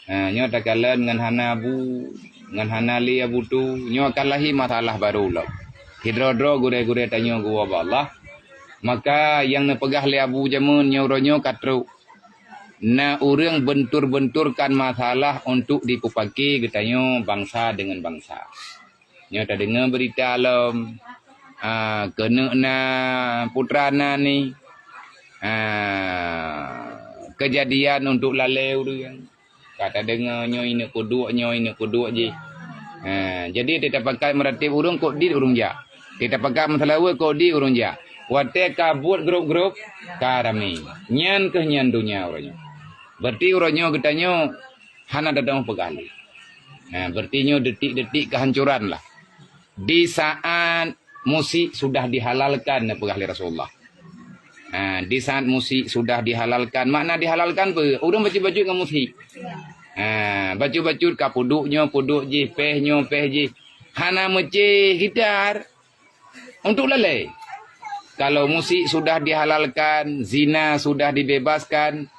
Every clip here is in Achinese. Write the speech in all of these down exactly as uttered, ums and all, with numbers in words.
Ha, nyoe takalon ngon hana abu, ngon hana lé abu tu, nyoe akan lahé masalah barô lom. Sidroe-droe gurée-gurée tanyoe geuwoe bak Allah. Maka nyang neupeugah lé abu jameun nyoe uroe nyoe ka trok. Na ureuëng bentur-benturkan masalah untuk dipeupaké geutanyoe bansa deungon bansa. Nyoe tadeungoe beurita lom, ah, keuneuk na putra na ni, ah, keujadian untuk lalée ureuëng. Ka tadeungoe nyoe ineuk peuduek, nyoe ineuk peuduek jih. Ah, jadi teuka pakat meuratéb ureuëng kok dit ureuëng jak. Teuka pakat meuseulaweuet kok dit ureuëng jak. Watée ka buet grup-grup, ka ramé. Nyan keuh nyan donya uroe nyoe. Berarti uroe nyoe geutanyoe hana tadong peugah lé. Ha, berarti nyoe detik-detik kehancuran lah. Di saat musik sudah dihalalkan, neupeugah lé Rasulullah. Ha, di saat musik sudah dihalalkan, makna dihalalkan peue? Ureuëng bacut-bacut ngon musik. Ha, bacut-bacut ka peuduek nyoe, peuduek jih, péh nyoe, péh jih. Hana meucéh gitar. Untuk lalée, kalau musik sudah dihalalkan, zina sudah dibebaskan,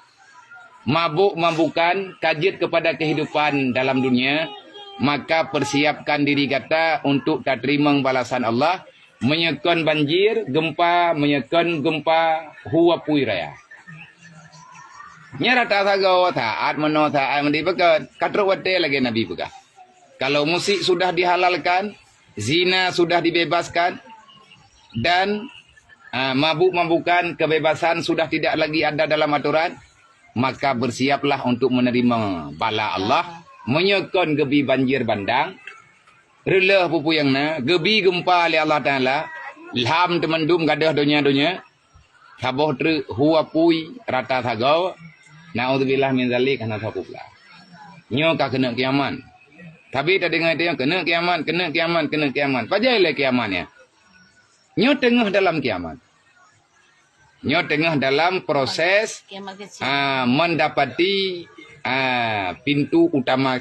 mabuk-mabukan ka jeuet kepada kehidupan dalam dunia, maka persiapkan diri gata untuk tateurimong balasan Allah, meunyoe kon banjir, gempa, meunyoe kon gempa, hu apui raya. Nyan rata sagoe saát meunoe saát meudipeukeun, ka trok watée lagée Nabi peugah. Kalau musik sudah dihalalkan, zina sudah dibebaskan, dan, ah, mabuk-mabukan, kebebasan sudah tidak lagi ada dalam aturan, maka bersiaplah untuk menerima bala Allah. Meunyoe kon geubi banjir bandang, reuloh peue-peue nyang na, geubi geumpa lé Allah Taala, lham teumandum gadôh donya-donya, saboh treuk hu apui rata sagoe, naudzubillah min zalik, hana sapeue pula. Nyoe ka keuneuk kiamat. Tapi tadeungoe teuh keuneuk kiamat, keuneuk kiamat, keuneuk kiamat. Pajan lé kiamat nyan? Nyoe teungoh dalam kiamat. Nyoe teungoh dalam proses, Kiamat kecil. ah, mendapati, ah, pintu utama